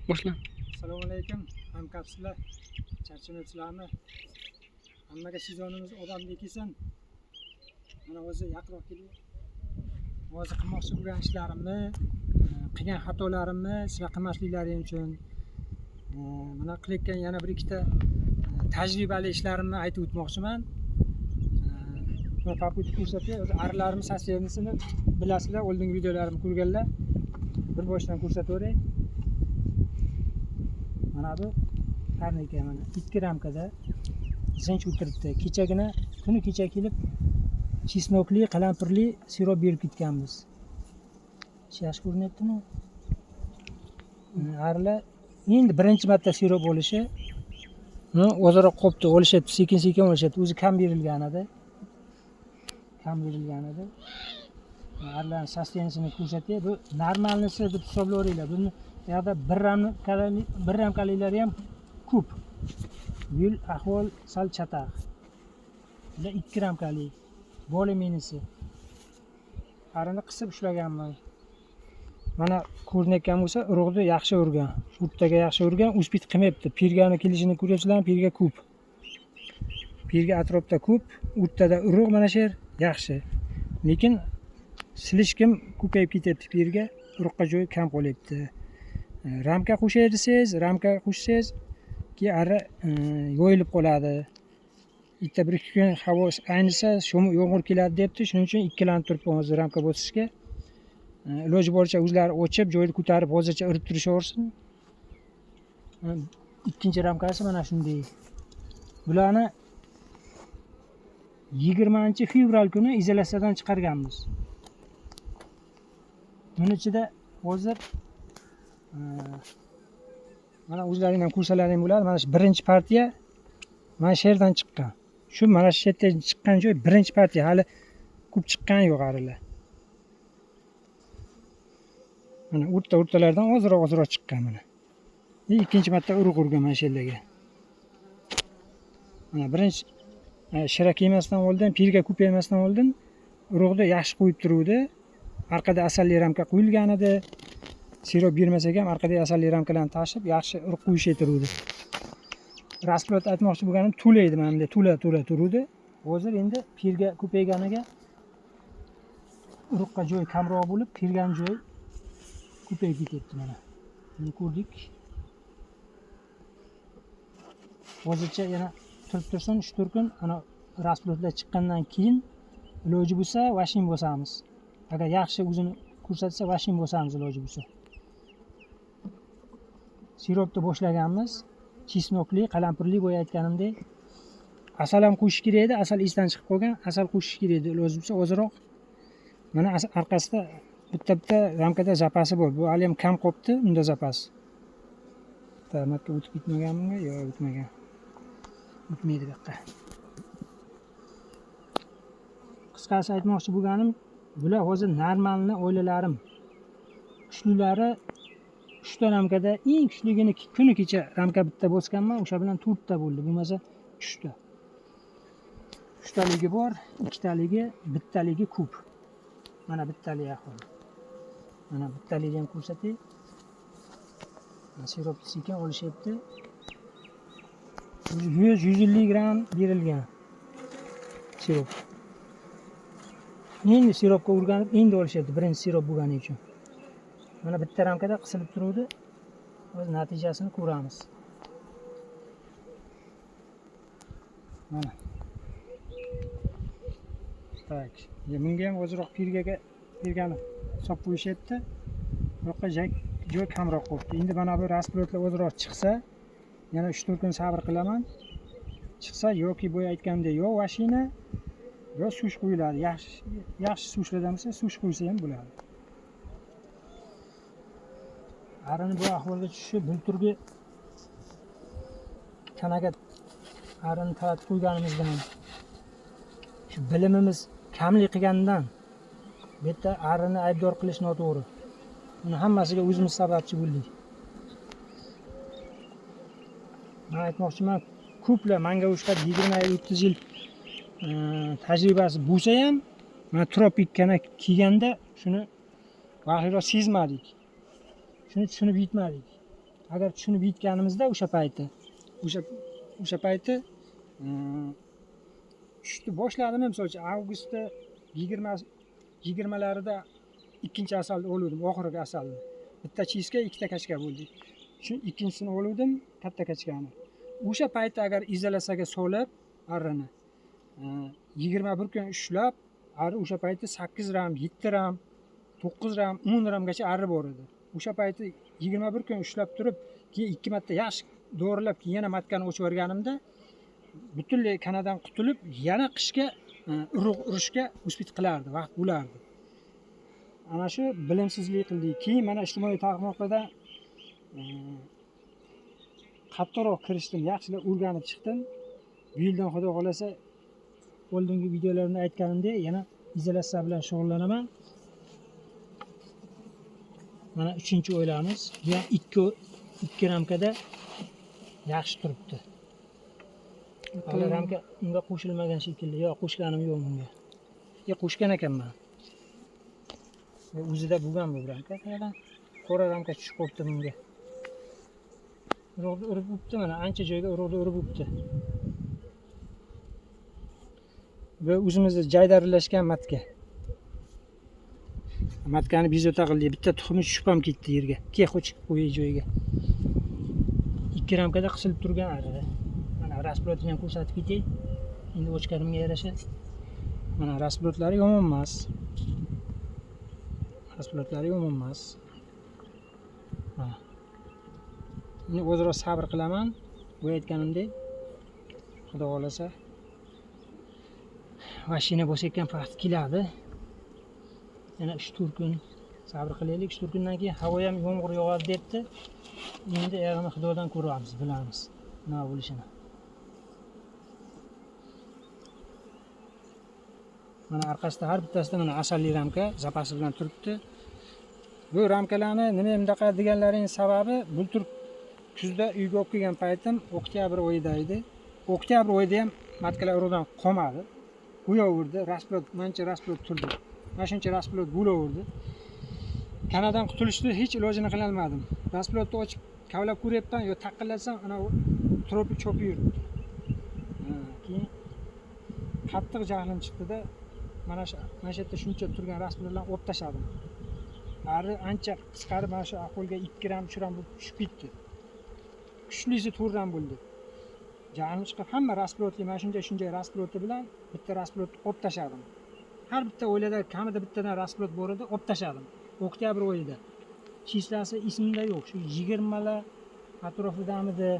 Boshla. Assalomu alaykum, hamkasblar. Charchamayapsizlarmi? Hammaga sezonimiz odamli kelsin. Mana o'zi yaqinroq kelib, hozir qilmoqchi bo'lgan ishlarimni, qilgan xatolarimni sizlar qilmasliklaring uchun, mana qilayotgan yana bir ikkita tajribali ishlarimni aytib o'tmoqchiman. Mana poputni ko'rsatay, o'zi arilarimiz sostenisini bilasizlar, oldingi videolarimni ko'rganlar. Bir boshdan ko'rsataveray. Mana bu tarnaka, mana 2 ramkada zinch o'tiribdi. Kechagina, kuni kecha kelib chesnokli, qalampirli sirop berib ketganmiz. Yaxshi ko'rinyaptimi? Arilar endi birinchi marta sirop olishi, ozroq qopdi, olishyapti, sekin-sekin olishyapti. O'zi kam berilgan edi. Kam berilgan edi. Arilarning sostenisini ko'rsatay. Bu normalnisi deb hisoblayveringlar. Buni bu yoqda bir ramkalilari ham ko'p. Bu yil ahvol sal chataq. Bular 2 ramkali. Boli menisi. Arini qisib ushlaganman. Mana ko'rinayotgan bo'lsa, urug'ni yaxshi urgan. O'rtaga yaxshi urgan, uspit qilmayapti. Pirgani kelishini ko'ryapsizlarmi? Pirga ko'p. Pirga atrofda ko'p, o'rtada urug' mana shu yer yaxshi. Lekin silishkim ko'payib ketyapti pirga, urug'qa joy kam qolyapti. Ramka qo'shay desangiz, ramka qo'shsangiz, keyin ari yoyilib qoladi. Bitta bir ikki kun havo aynisa, yomg'ir keladi debdi. Shuning uchun ikkilanib turibman hozir ramka bosishga. Iloji boricha o'zlari ochib, joyini ko'tarib hozircha urib turishaversin. Ikkinchi ramkasi mana shunday. Bularni 20 fevral kuni izolyatsiyadan chiqarganmiz. Buni ichida hozir mana o'zlaring ham ko'rsalaring bo'ladi. Mana shu birinchi partiya mana shu yerdan chiqqan. Shu mana shu yerdan chiqqan joy birinchi partiya, hali ko'p chiqqani yo'q arilar. Mana o'rta-o'rtalardan ozroq-ozroq chiqqan mana. Ikkinchi marta urug' urgan mana shu yerlarga. Mana birinchi shira kiymasdan oldin, pirga ko'paymasdan oldin urug'ni yaxshi qo'yib turuvdi. Orqada asalli ramka qo'yilgan edi. Sirop bermasak ham orqada asalli ramkalarni tashib, yaxshi urug' qo'yish turuvdi. Rasplot aytmoqchi bo'lganim to'la edi, mana bunday to'la-to'la turuvdi. Hozir endi pirga ko'payganiga urug'qa joy kamroq bo'lib, pirgan joy ko'payib ketyapti mana. Buni ko'rdik. Hozircha yana turib tursin, 3-4 kun ana rasplotlar chiqqandan keyin iloji bo'lsa vashin bosamiz. Agar yaxshi o'zini ko'rsatsa vashin bosamiz iloji bo'lsa. Siropni boshlaganmiz. Chesnokli, qalampirli boya aytganimdek. Asal ham qo'shish kerak edi, asal esdan chiqib qolgan. Asal qo'shish kerak edi iloji bo'lsa ozroq. Mana orqasida bitta-bitta ramkada zapasi bor. Bu hali ham kam qolibdi, unda zapas. Tamatga o'tib ketmaganmi? Yo'q, o'tmagan. O'tmaydi bu yoqqa. Qisqasi aytmoqchi bo'lganim, bular hozir normalni oilalarim. Kuchlilari 3 ta ramkada eng kuchligini kuni kecha ramka bitta bosganman, o'sha bilan 4 ta bo'ldi. Bo'lmasa 3 ta. 3 taligi bor, 2 taligi, bittaligi ko'p. Mana bittalik ahvol. Mana bittaligini ham ko'rsatay. Sirop sekin olishyapti. 100-150 gramm berilgan sirop. Endi siropga o'rganib, endi olishyapti, birinchi sirop bo'lgani uchun. Mana bitta ramkada qisilib turuvdi. Hozir natijasini ko'ramiz. Mana. Tak. Bunga ham ozroq pirgani solib qo'yishyapti. Bu yoqqa joy kamroq qolibdi. Endi mana bu rasplotlar ozroq chiqsa, yana 3-4 kun sabr qilaman. Chiqsa yoki boya aytganimdek yo vashina yo sush qo'yiladi. Yaxshi yaxshi sushlardan bo'lsa sush qo'ysa ham bo'ladi. Arini bu ahvolga tushishi bulturgi kanaga arini taratib qo'yganimizdan, shu bilimimiz kamlik qilganidan bu yerda arini aybdor qilish noto'g'ri. Buni hammasiga o'zimiz sababchi bo'ldik. Men aytmoqchiman, ko'plar manga o'xshab 20 yil, 30 yil tajribasi bo'lsa ham, mana tropik kana kelganda shuni vaqtliroq sezmadik. Shuni tushunib yetmadik. Agar tushunib yetganimizda o'sha payti, o'sha payti tushdi boshladimi, misol uchun avgustda 20larida ikkinchi asalni oluvdim, oxirgi asalni. Bitta chiska, ikkita kachka bo'ldi. Shu ikkinchisini oluvdim, katta kachkani. O'sha paytda agar izolyatsiyaga solib arrini 21 kun ushlab, arri o'sha payti 8 ram, 7 ram, 9 ram, 10 ramgacha arri bor edi. O'sha payti 21 kun ushlab turib, keyin 2 marta yaxshi do'rilab, keyin yana matkani ochib yuborganimda butunlay kanadan qutulib, yana qishga urug' urishga uspit qilardi, vaqt bo'lardi. Ana shu bilimsizlik qildik. Keyin mana ijtimoiy tarmoqlarda qattiqroq kirishdim, yaxshilab o'rganib chiqdim. Bu yildan xudo xohlasa oldingi videolarimda aytganimdek, yana izolyatsiya bilan shug'ullanaman. Mana 3-o'ylamiz. Bu ham 2 ramkada yaxshi turibdi. Hali ramka unga qo'shilmagan shekilli. Yo'q, qo'shganim yo'q bunga. Qo'shgan ekanman. O'zida bo'lgan bu ramka. Qayerdan qora ramka tushib qolibdi bunga. Urug'ni urib o'pti, mana ancha joyga urug'ni urib o'pti. Bu o'zimizda jaydarilashgan matka. Matkani bezovta qildik. Bitta tuxumi tushib ham ketdi yerga. Ke qo'ch qo'y joyiga. 2 ramkada qisilib turgan arri. Mana rasplotini ham ko'rsatib ketay. Endi o'chkarimga yarasha mana rasplotlari yomon emas. Rasplotlari yomon emas. Mana. Endi o'zaro sabr qilaman. Bu aytganimdek, Xudo xolasa mashina bosayotgan payt keladi. Yana 3-4 kun sabr qilaylik. 3-4 kundan keyin havo ham yomg'ir yog'adi debdi. Endi yog'ini Xudodan ko'ramiz, bilamiz nima bo'lishini. Mana orqasida har bittasida mana asalli ramka zapasi bilan turibdi. Bu ramkalarni nima bunaqa deganlarining sababi, bultur kuzda uyga olib kelgan paytim oktyabr oyida edi. Oktyabr oyida ham matkalar urug'dan qolmadi. Qo'yaverdi, rasplot, mancha rasplot turdi. Mana shuncha rasplot bo'laverdi. Kanadan qutulishni hech ilojini qila olmadim. Rasplotni ochib kavlab ko'ryapman, yo taqillatsam ana tropik chopib yuribdi. Keyin qattiq jahlim chiqdida, mana shu yerda shuncha turgan rasplotlarni olib tashladim. Ari ancha qisqarib mana shu ahvolga 2 ram, 3 ram bo'lib tushib ketdi. Kuchlisi 4 ram bo'ldi. Jahlim chiqib hamma rasplotli mana shuncha rasploti bilan bitta rasplotni olib tashladim. Har bitta oilada kamida bittadan rasplot bor edi, olib tashladim. Oktyabr oyida. Chislasi esimda yo'q. Shu 20lar atrofidamidi.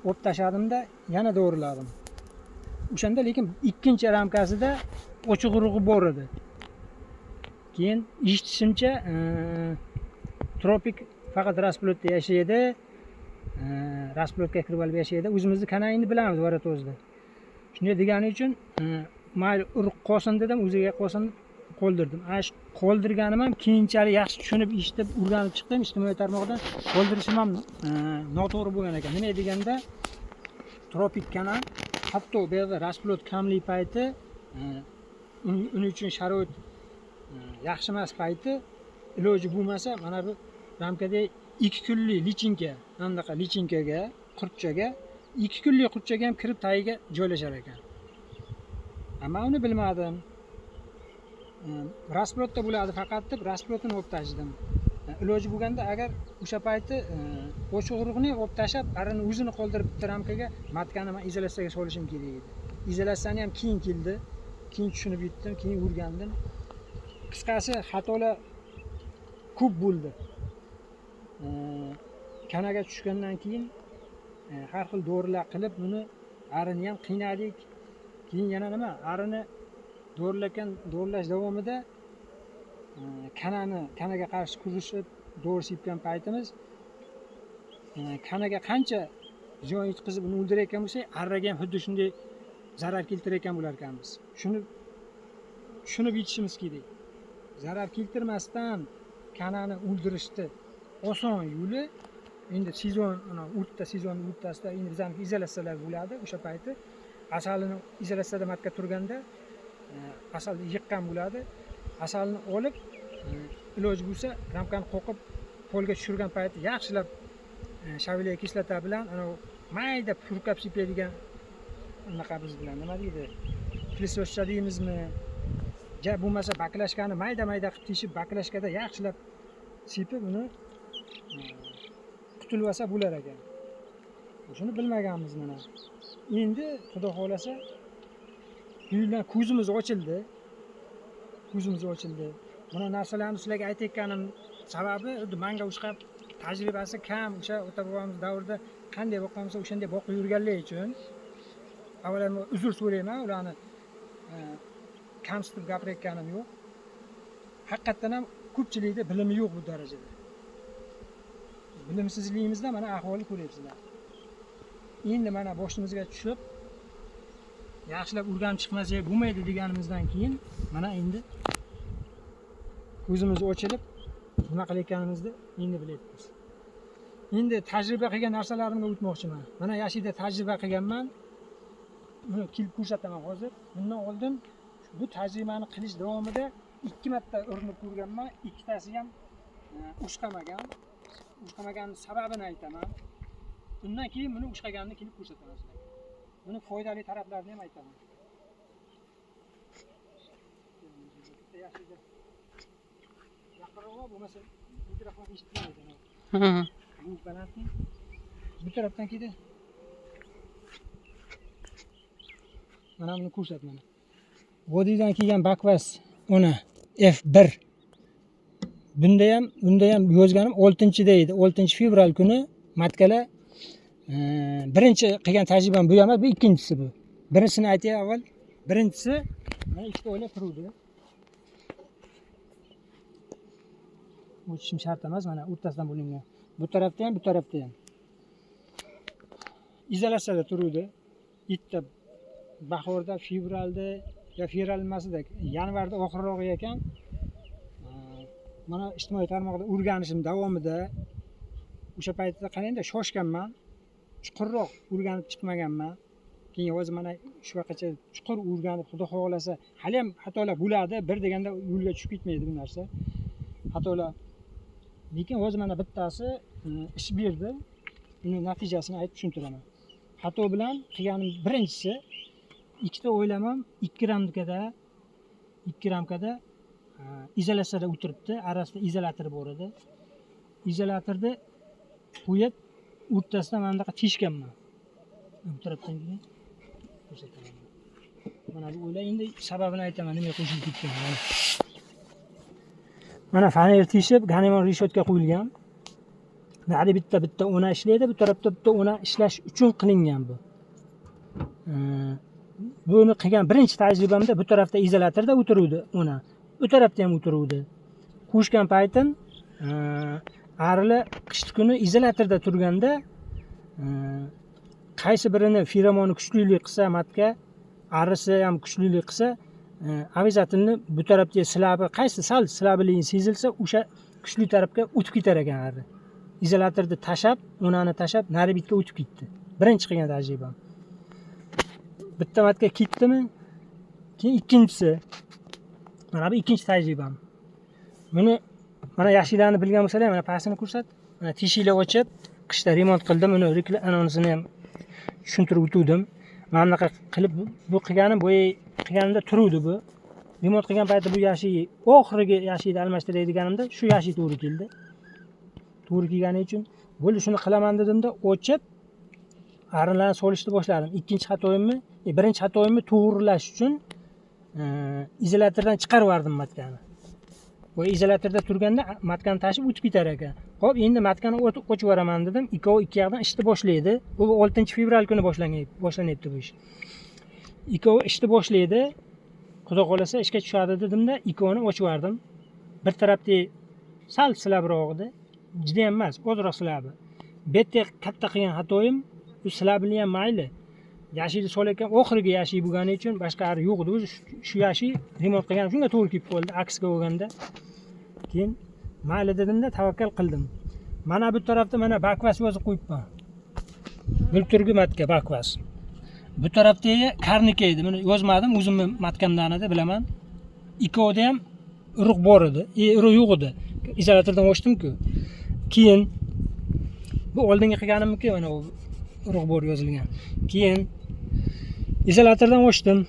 Olib tashladimda yana do'riladim. O'shanda lekin ikkinchi ramkasida ochiq urug'i bor edi. Keyin eshitishimcha, tropik faqat rasplotda yashaydi. Rasplotga kirib olib yashaydi. O'zimizni kanayini bilamiz varatozda. Shunday degani uchun mayli urug' qolsin dedim, o'ziga qolsin qoldirdim. Ana shu qoldirganim ham keyinchalik yaxshi tushunib, eshitib, o'rganib chiqdim ijtimoiy tarmoqdan. Qoldirishim ham noto'g'ri bo'lgan ekan. Nima deganda, tropik kana hatto bu yerda rasplot kamlik payti, uning uchun sharoit yaxshi emas payti, iloji bo'lmasa mana bu ramkada 2 kunlik lichinka, anaqa lichinkaga, qurtchaga, 2 kunlik qurtchaga ham kirib tagiga joylashar ekan. Ammo uni bilmadim. Rasplotda bo'ladi faqat deb rasplotini olib tashladim. Iloji bo'lganda agar o'sha payti ochiq urug'ni olib tashlab, arini o'zini qoldirib bitta ramkaga matkani men izolyatsiyaga solishim kerak edi. Izolyatsiyani ham keyin keldi, keyin tushunib yetdim, keyin o'rgandim. Qisqasi xatolar ko'p bo'ldi. Kanaga tushgandan keyin har xil dorilar qilib buni arini ham qiynadik. Keyin yana nima, arini dorilash davomida kanaga qarshi kurashib dori sepgan paytimiz kanaga qancha ziyon yetkazib uni o'ldirayotgan bo'lsak, arraga ham xuddi shunday zarar keltirayotgan bo'lar ekanmiz. Shuni tushunib yetishimiz kerak. Zarar keltirmasdan kanani o'ldirishni oson yo'li endi sezon, ana o'rta sezon o'rtasida endi bizaniki izolyatsiyalar bo'ladi. O'sha payti asalini izolyatsiyada matka turganda asalni yiqqan bo'ladi. Asalni olib iloji bo'lsa ramkani qoqib Polga tushirgan payti yaxshilab щавелевая kislota bilan anavi mayda purkab sepadigan anaqamiz bilan, nima deydi, пылесос cha deymizmi, ja bo'lmasa баклажка ni mayda mayda qilib teshib, баклажка da yaxshilab sepib, uni qutulib olsa bo'lar ekan. Shuni bilmaganmiz. Mana endi, xudo xohlasa, bu yildan ko'zimiz ochildi, ko'zimiz ochildi. Buni narsalarni sizlarga aytayotganim sababi, xuddi manga o'xshab tajribasi kam, o'sha ota bobomiz davrida qanday boqqan bo'lsa, o'shanday boqib yurganlar uchun avvalambor uzr so'rayman. Ularni kamsitib gapirayotganim yo'q, haqiqatdan ham ko'pchilikda bilimi yo'q bu darajada. Bilimsizligimizdan mana ahvolni ko'ryapsizlar. Endi mana boshimizga tushib, yaxshilab o'rganib chiqmasak bo'lmaydi deganimizdan keyin, mana endi ko'zimiz ochilib, nima qilayotganimizni endi bilyapmiz. Endi tajriba qilgan narsalarimga o'tmoqchiman. Mana yashida tajriba qilganman, buni kelib ko'rsataman hozir. Bundan oldin bu tajribani qilish davomida ikki marta urinib ko'rganman, ikkitasi ham ushqamagan. Ushqamaganni sababini aytaman, undan keyin buni ushqaganini kelib ko'rsataman sizlarga. Buni foydali taraflarini ham aytaman. Bitta yashida yaqinroq, bo'lmasa mikrofon eshitilmaydi. Bu balandmi? Bu tarafdan keldi. Mana buni ko'rsat mana. Vodiydan kelgan Bakvas uni F1. Bunda ham yozganim 6-da edi. 6 fevral kuni matkala birinchi qilgan tajribam bu emas, bu ikkinchisi bu. Birinchisini aytay avval. Birinchisi mana ikkita oila turuvdi. O'chishim shart emas, mana o'rtasidan bo'lingan. Bu tarafda ham, bu tarafda ham. Izolyatsiyada turuvdi. Bitta bahorda, fevralda yo fevral emasida, yanvarda oxirrog'i ekan. Mana ijtimoiy tarmoqda o'rganishim davomida o'sha paytda qarangda shoshganman, chuqurroq o'rganib chiqmaganman. Keyin hozir mana shu vaqtgacha chuqur o'rganib, xudo xohlasa, hali ham xatolar bo'ladi, bir deganda yo'lga tushib ketmaydi bu narsa. Xatolar. Lekin hozir mana bittasi ish berdi. Uni natijasini aytib tushuntiraman. Xato bilan qilganim birinchisi, ikkita oilam ham ikki ramkada izolyatsiyada o'tiribdi. Arasida izolyator bor edi. Izolyatorni qo'yib, o'rtasidan mana bunaqa teshganman. Bu tarafdan keyin ko'rsataman. Mana bu o'yla, endi sababini aytaman, nimaga qo'shilib ketgan. Mana faner teshib, ganemon reshotka qo'yilgan. Nari bitta bitta o'na ishlaydi, bu tarafda bitta o'na ishlash uchun qilingan bu. Buni qilgan birinchi tajribamda bu tarafda izolyatorda o'tiruvdi o'na. Bu tarafda ham o'tiruvdi. Qo'shgan paytim arili qish kuni izolyatorda turganda qaysi birini feromoni kuchlilik qilsa, matka arisi ham kuchlilik qilsa, обязательно bu tarafga silabi qaysi sal silabiligi sezilsa, o'sha kuchli tarafga o'tib ketar ekan ari. Izolyatorni tashlab, o'nani tashlab, nari betga o'tib ketdi. Birinchi qilgan tajribam. Bitta matka ketdimi? Keyin ikkinchisi. Mana bu ikkinchi tajribam. Buni mana yaxshilarni bilgan bo'lsalar, mana pastini ko'rsat. Mana teshiklar ochib, qishda remont qildim. Uni anonsini ham tushuntirib o'tuvdim. Mana bunaqa qilib bu qilganim, bu qilganimda turuvdi bu. Remont qilgan paytda bu yashik, oxirgi yashikni almashtiray deganimda shu yashik to'g'ri keldi. To'g'ri kelgani uchun bo'ldi, shuni qilaman dedimda, ochib arilarni solishni boshladim. Ikkinchi xatoyimni, birinchi xatoyimni to'g'rilash uchun izolyatordan chiqarib yubordim matkani. Bu izolyatorda turganda matkani tashib o'tib ketar ekan. Xo'p, endi matkani ochib yuboraman dedim. Ikkovi ikki yoqdan ishni boshlaydi. Bu 6 fevral kuni boshlanyapti bu ish. Ikkovi ishni boshlaydi. Xudo xohlasa ishga tushadi dedimda, ikkovini ochib yubordim. Bir tarafda sal silabroq edi. Juda ham emas, ozroq silabi. Bu yerda katta qilgan xatoyim, u silabini ham mayli. Yashikni solayotgan oxirgi yashik bo'lgani uchun boshqa ari yo'q edi. O'zi shu yashik remont qilganim shunga to'g'ri kelib qoldi, aksga bo'lganda. Keyin mayli dedimda, tavakkal qildim. Mana bu tarafda mana Bakvas yozib qo'yibman. Bulturgi matka Bakvas. Bu tarafdagi Karnika edi. Buni yozmadim, o'zimni matkamdan edi, bilaman. Ikkovida ham urug' bor edi. Urug' yo'q edi. Izolyatordan ochdim-ku. Keyin bu oldingi qilganimniki, mana u urug' bor yozilgan. Keyin izolyatordan ochdim.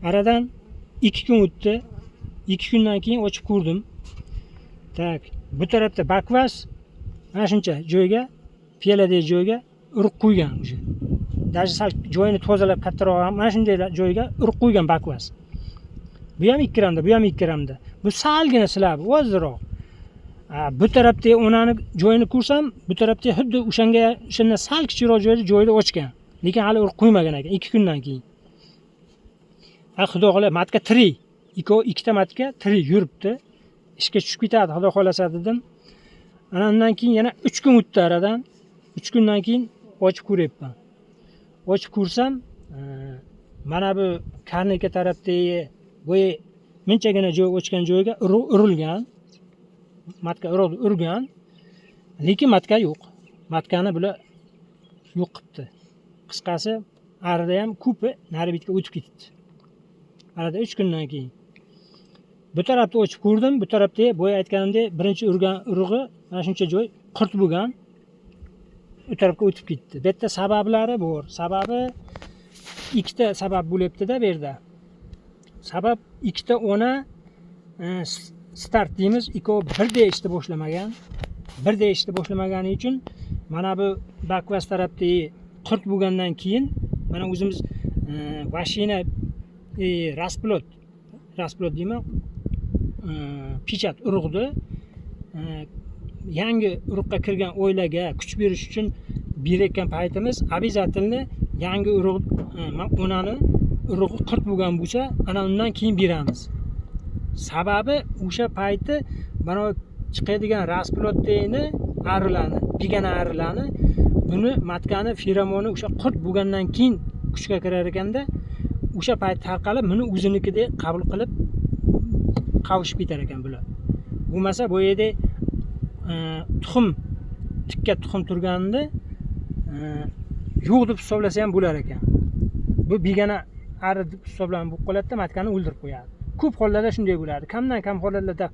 Aradan 2 kun o'tdi. 2 kundan keyin ochib ko'rdim. Так, bu tarafda bakvas mana shuncha joyga, piyoladagi joyga urug' qo'ygan уже. Даже sal joyini tozalab kattaroq ham mana shunday joyga urug' qo'ygan bakvas. Bu ham 2 ramda, bu ham 2 ramda. Bu salgina silab, ozroq. Bu tarafda onani joyini ko'rsam, bu tarafda xuddi o'shanga o'shandan sal kichikroq joyda ochgan. Lekin hali urug' qo'ymagan ekan 2 kundan keyin. Ha, xudo xohlasa matka tirik. Ikkita matka tirik yuribdi. Ishga tushib ketadi, xudo xohlasa dedim. Ana undan keyin yana 3 kun o'tdi aradan. 3 kundan keyin ochib ko'ryapman. Ochib ko'rsam, mana bu karnika tarafdagi bu munchagina joy ochgan joyga urug' urilgan. Matka urug' urgan. Lekin matka yo'q. Matkani bular yo'q qilibdi. Qisqasi, arida ham ko'pi nari betga o'tib ketibdi. Arada 3 kundan keyin. Bu tarafda ochib ko'rdim, bu tarafda boya aytganimdek birinchi urgan urug'i mana shuncha joy qurt bo'lgan. U tarafga o'tib ketdi. Bu yerda sabablari bor. Sababi ikkita sabab bo'lyapti-da bu yerda. Sabab ikkita ona start deymiz, ikkovi birday ishni boshlamagan. Birday ishni boshlamagani uchun mana bu bakvas tarafdagi qurt bo'lgandan keyin mana o'zimiz vashina расплод, расплод deyman, pechat urug'ni yangi urug'ga kirgan oilaga kuch berish uchun berayotgan paytimiz обязательно yangi urug' onani urug'i qurt bo'lgan bo'lsa, ana undan keyin beramiz. Sababi o'sha payti mana bu chiqadigan расплод degani arilarni, begona arilarni buni matkani feromoni o'sha qurt bo'lgandan keyin kuchga kirar ekanda, o'sha payt tarqalib, buni o'zinikidek qabul qilib qovushib ketar ekan bular. Bo'lmasa bu yerda tuxum, tikka tuxum turganida yo'q deb hisoblasa ham bo'lar ekan. Bu begona ari deb hisoblanib bo'lib qoladida, matkani o'ldirib qo'yadi. Ko'p hollarda shunday bo'ladi. Kamdan kam holatlarda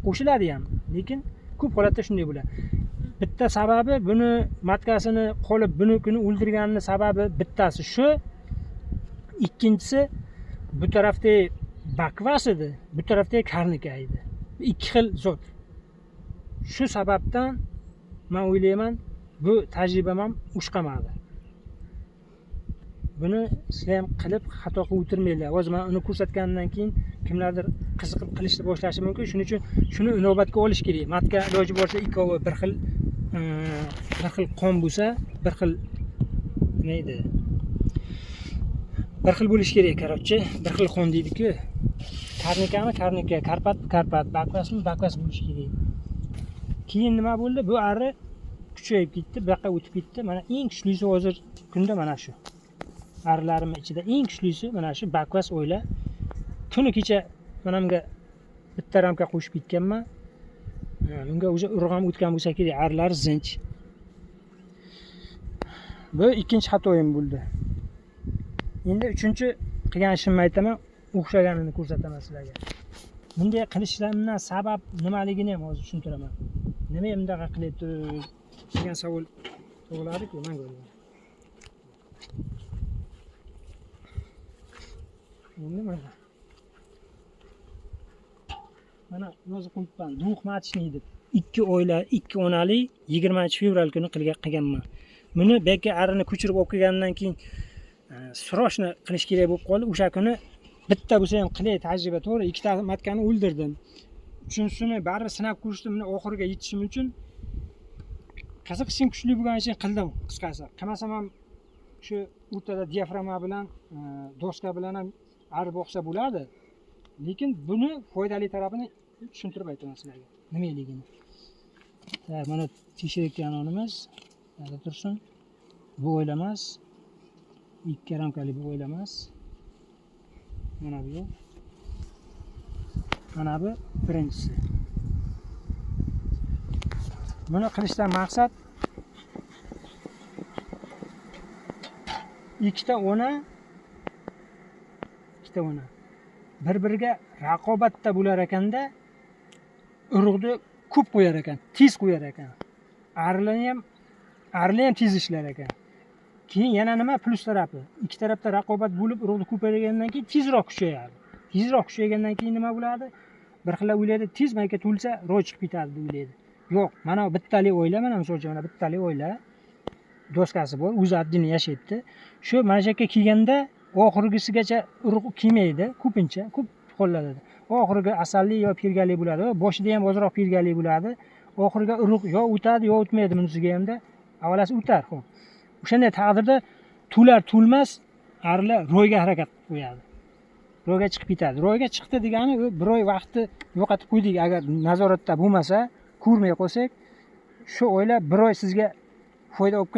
qo'shiladi ham, lekin ko'p holatda shunday bo'ladi. Bitta sababi buni matkasini qolib bunikini o'ldirganini sababi bittasi shu. Ikkinchisi bu tarafda bakvas edi, bu tarafda karnika edi. Ikki xil zot. Shu sababdan men o'ylayman, bu tajribam ham ushqamadi. Buni sizlar ham qilib xato qilib o'tirmanglar. Hozir men uni ko'rsatganimdan keyin kimlardir qiziqib qilishni boshlashi mumkin. Shuning uchun shuni inobatga olish kerak. Matka iloji boricha ikkovi bir xil qon bo'lsa, bir xil nima edi? Bir xil bo'lishi kerak, короче. Bir xil qon deydi-ku. Karnikami, karnika, karpat, karpat, bakvasmi, bakvas bo'lishi kerak. Keyin nima bo'ldi? Bu ari kuchayib ketdi, bu yoqqa o'tib ketdi. Mana eng kuchlisi hozir kunda mana shu. Arilarim ichida eng kuchlisi mana shu bakvas oila. Kuni kecha mana bunga bitta ramka qo'shib ketganman. Bunga o'sha urug' ham o'tgan bo'lsa kerak, arilar zinch. Bu ikkinchi xatoyim bo'ldi. Endi uchinchi qilgan ishimni aytaman, o'xshaganini ko'rsataman sizlarga. Bunday qilishimdan sabab nimaligini ham hozir tushuntiraman. Nima bunaqa qilyapti degan savol tug'iladi-ku, men ko'raman. Endi mana. Mana yozib qo'yibman, двухматочный deb. 2 oila, 2 onali 20 fevral kuni qilganman. Buni bu yerga arini ko'chirib olib kelgandan keyin срочно qilish kerak bo'lib qoldi. O'sha kuni bitta bo'lsa ham qilay tajriba, to'g'ri, ikkita matkani o'ldirdim. Uchinchisini baribir sinab ko'rishdim, buni oxiriga yetishim uchun. Qiziqishim kuchli bo'lgani uchun qildim, qisqasi. Qilmasam ham shu o'rtada diafragma bilan, doska bilan ham ari boqsa bo'ladi. Lekin buni foydali tarafini tushuntirib aytaman sizlarga, nimaligini. Так, mana tekshirayotgan onimiz, yerda tursin. Bu oila emas. 2 ramkali bu oila emas. Mana bu yo'q. Mana bu birinchisi. Buni qilishdan maqsad ikkita ona bir-biriga raqobatda bo'lar ekanda urug'ni Ko'p qo'yar ekan, tez qo'yar ekan. Arilarni ham, arilar ham tez ishlar ekan. Keyin yana nima plyus tarafi? Ikki tarafda raqobat bo'lib, urug'ni ko'paygandan keyin tezroq kuchayadi. Tezroq kuchaygandan keyin nima bo'ladi? Bir xillar o'ylaydi, tez mayka to'lsa roy chiqib ketadi deb o'ylaydi. Yo'q, mana bu bittali oila, mana misol uchun mana bittali oila doskasi bor, o'zi отдельно yashaydi. Shu mana shu yerga kelganda oxirgisigacha urug' kelmaydi, ko'pincha, ko'p hollarda. Oxirgi asalli yo pirgali bo'ladi, boshida ham ozroq pirgali bo'ladi. Oxiriga urug' yo o'tadi, yo o'tmaydi bunisiga hamda. Avvalasi o'tar, xo'p. O'shanday taqdirda to'lar to'lmas arilar ro'yga harakat qilib qo'yadi. Ro'yga chiqib ketadi. Ro'yga chiqdi degani u bir oy vaqtni yo'qotib qo'ydik. Agar nazoratda bo'lmasa, ko'rmay qolsak, shu oila bir oy sizga foyda olib